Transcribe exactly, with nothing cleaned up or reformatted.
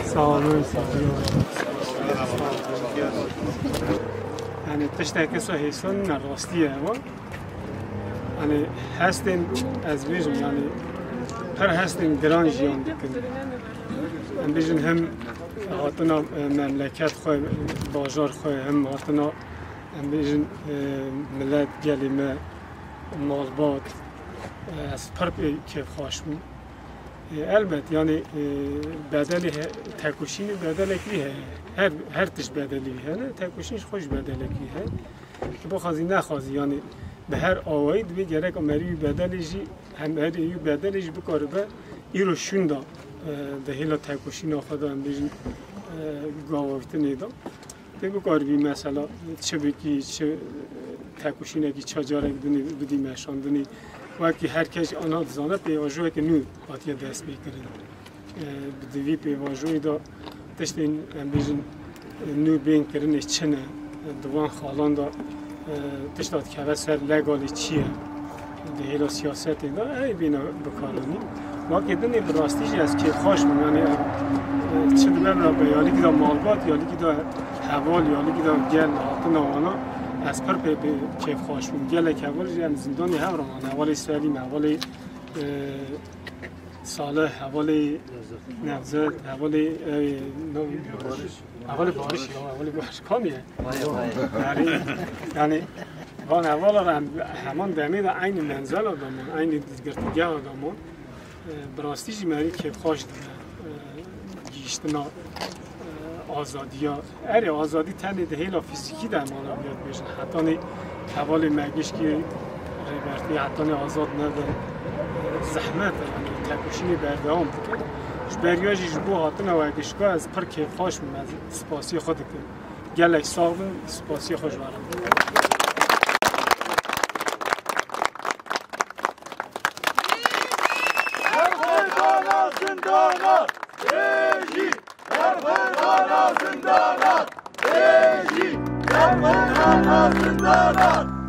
Sağ olun, sağ olun. Yani tiştekî so hêsan ne, rastî ye ewa. Yani hestên, ez bêjim, yani pir hestên giran jiyan dikin. Em bêjin hem hatina, e, memleket xwe, bajar xwe, hem hatina, em bêjin, e, millet, gelê me, malbat, e, ez pir pê kêfxweş bûm. E, elbet, yani, e, bedelê he-, tekoşînê bedelekî heye. Her, her tişt bedelî hene, tekoşîn ji xwe jî bedelekî heye. Tu bixwazî nexwazî, yani bi her awayî divê gerek merî wî bedelê jî, hem her wî bedelê jî bikaribe îro şûnda, e, di hêla tekoşîna xwe de, em bêjin, e, gavavîtinê de. Tê bikaribî mesela çi bikî, çi tekoşînekî çacarek dinî, bidî meşandinî. Wekî her kes ana dizane pêvajoyeke nû hatiye destpêkirin. E, bi divî pêvajoyê de tiştên, em bêjin, nû bên kirinê çi ne? Di van xalan de, e, tişta dikeve ser legalê çi ye? Di hêla siyasetê de ey bîne bikaranîn. Wekî dinê bi rastî jî ez kêfxweş bûm. Yani, e, çi dibe bira be, ya likî de malbat, ya likî de heval, ya likî de gel hatina wana, ez pir pê, pê kêfxweş bûm. Gelek heval jî em zindanê hev re man. Hevalê Selîm, hevalê, e, Salih, hevalê Nevzet, hevalê, e, no, hevalê Barış ya, hevalê Barış kam ye? Yani, yani van hevala re em heman demê de eynî menzela de man, eynî girtîgeha de man. E, bi rastî jî merî kêfxweş dibe, e, gihîştina, e, azadiya. Erê, azadî tenê di hêla fîzîkî de em ana viya dibêjin. Hetanî hevalê me gişkî Rêbertî hetanî azad nebe, e, zehmet e, yani tekoşînê berdewam dike. Ji beriya jî ji bo hatina we gişka ez pir kêfxweş bûm, ez spasiya xwe dikim. Gelek sax bin, spasiya xwe ji we re dikim. Berxwedana zindana, êjî! Berxwedana zindana, êjî! Berxwedana zindana,